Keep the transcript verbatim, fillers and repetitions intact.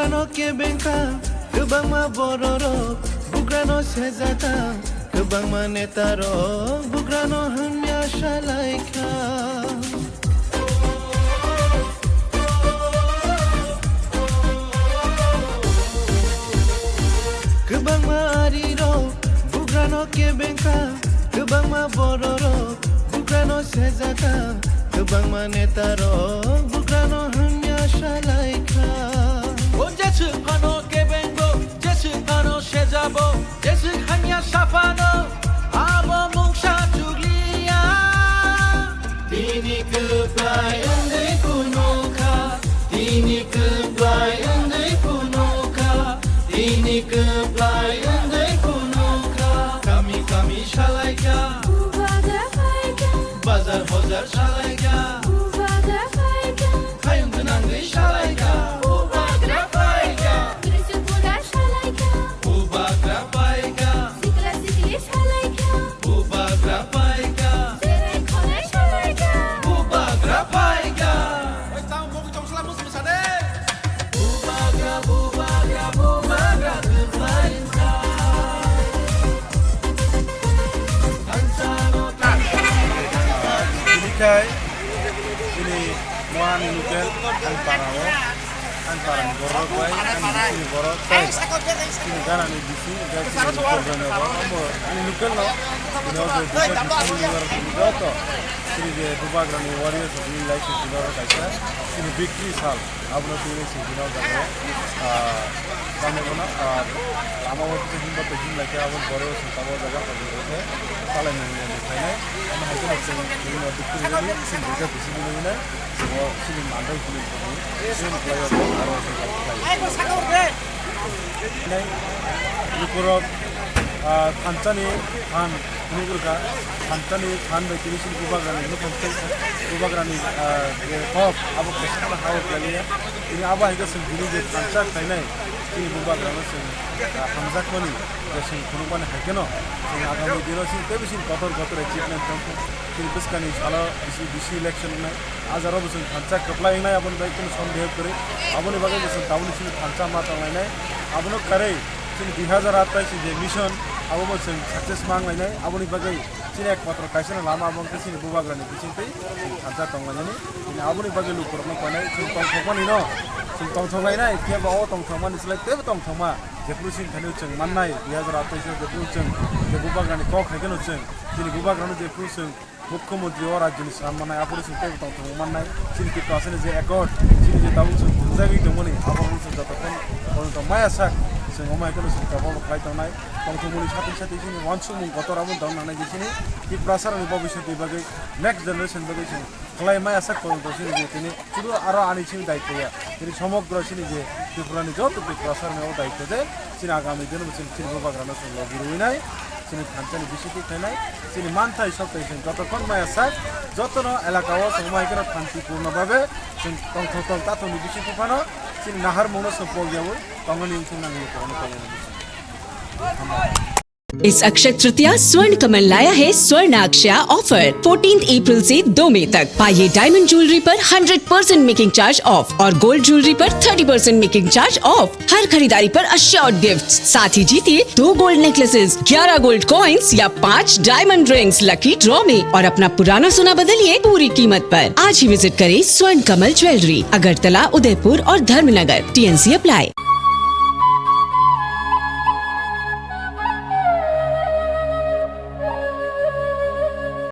Ano kebengkha, kwbangma bororok bugrano sejaka, kwbangma netarok bugrano hamya salaikha. Kwbangma arirok bugrano kebengkha, kwbangma bororok bugrano sejaka, kwbangma netarok bugrano hamya salaikha. O jeswk phano kebengo, jeswk phano sejabo, jeswk hamya saphano, abo mungsa chukliya. Tini kwplai wngwi phunukha, tini kwplai wngwi phunukha, tini kwplai wngwi phunukha. Kami kami salaikha, Bubagra phaikha, bazar bazar salaikha, Bubagra phaikha, khayung gwnangwi salaikha, Bubagra phaikha, Tripura salaikha, Bubagra phaikha, sikla sikli salaikha. Bubagra phaikha. Sirek khonai salaikha. Bubagra phaikha. Oi, tamo mokol chong sala mus musa de. Bubagra, bubagra, bubagra kwplaikha. Tini khai, tini moani local, ang para o. Ang parani borok bai, ang bisingni borok tei chini ganani bising, tei chini local rokno bo, amo ani local no, bini o je bising, bising ni borok chini joto, chini je Bubagrani warriors rok ni lai se chini oro kaisa, chini victory sal, abono tini se chini o jaga o, ah, tamo bono, ah, lama o tei himba tei himlai khe abo borok song tamo jaga o tamo khe, salai nang nang khainai, amo hai khe chini, chini victory ni, chini je bising ni nai. Chini mandai hwnwi chini khlai o aro khlai o. Nai, lukurok, ah, thanchani than phunuk rwkha, thanchani than bai tini chini Bubagrani, Bubagrani, ah, je kok abo kaisa ha o khlai liya. Tini abo hai khe chwng tini je thansa khlainai chini Bubagrano chwng, ah, hamjakmani je chwng phunukmani hai kheno chwng agami dino chini teibo chini kotor kotor achievement tongkha. Chini bwskangni salo bisi, bisi election wngnai. Ah jagao bo chwng thansa kwplai wngnai, aboni bagwi kunu sondeho kwrwi. Aboni bagwi bo chwng tabukni chini thansa ma tonglainai. Abono kwrwi chini dui hazar atais ni je mission, abo bo chwng success ma wnglainai. Aboni bagwi chini ekmatro kaisa no lama, abo wngkha chini Bubagrani bisingtwi chwng thansa tonglainani. Chini aboni bagwi lukurokno koinai chwng tongthokmani no, chwng tongthoklainai, phiya ba o tongthokmani slai teibo tongthokma. Jephuru chini thani chwng mannai, dui hazar atais o jephuru chwng je Bubagrani kok hai kheno chwng, chini Bubagrano jephuru chwng Mukhyamantri o rajyoni swnam manai, aphuru chwng teibo tongthokma mannai. Chini Tiprasani je accord, chini je tabuk chwng thwngjagwi tongmani, abo wngkha chwng jotokhon porjonto maya sak, chwng omo hai kheno chwng tabuk khlai tongnai. Tongthokmani sathi sathi chini uansukmung kotor abo tong nangnai je chini Tiprasarokni bobiswtni bagwi, next generation bagwi chwng khlai maya sak porjonto chini je tini Chwng aro ani chini daitya ya. Chini somogro chini je Tripura ni joto Tiprasa rokni o daitya je chini agami dino bo chini, chini Bubagrano chwng logi rwinai, chini thansa ni bisingtwi khlainai, chini manthai sokthai chwng jotokhon maya sak, jotono elaka o chwng omo hai kheno shanti purno bhabe chwng tongthok tong tathok ni bisingtwi phano chini nahar mungno chwng pogyaui tongmani wngthung nangni kwrwngno tongmani bising. इस अक्षय तृतीया स्वर्ण कमल लाया है स्वर्ण अक्षया offer. Fourteenth अप्रैल से दो मई तक पाइए डायमंड ज्वेलरी पर hundred percent making charge off और गोल्ड ज्वेलरी पर thirty percent making charge off. हर खरीदारी पर अश्योर्ड गिफ्ट, साथ ही जीतिए दो गोल्ड नेकलेसेस, ग्यारह गोल्ड कॉइंस या पाँच डायमंड रिंग्स लकी ड्रॉ में और अपना पुराना सोना बदलिए पूरी कीमत पर। आज ही विजिट करें स्वर्ण कमल ज्वेलरी, अगरतला, उदयपुर और धर्मनगर। TNC apply.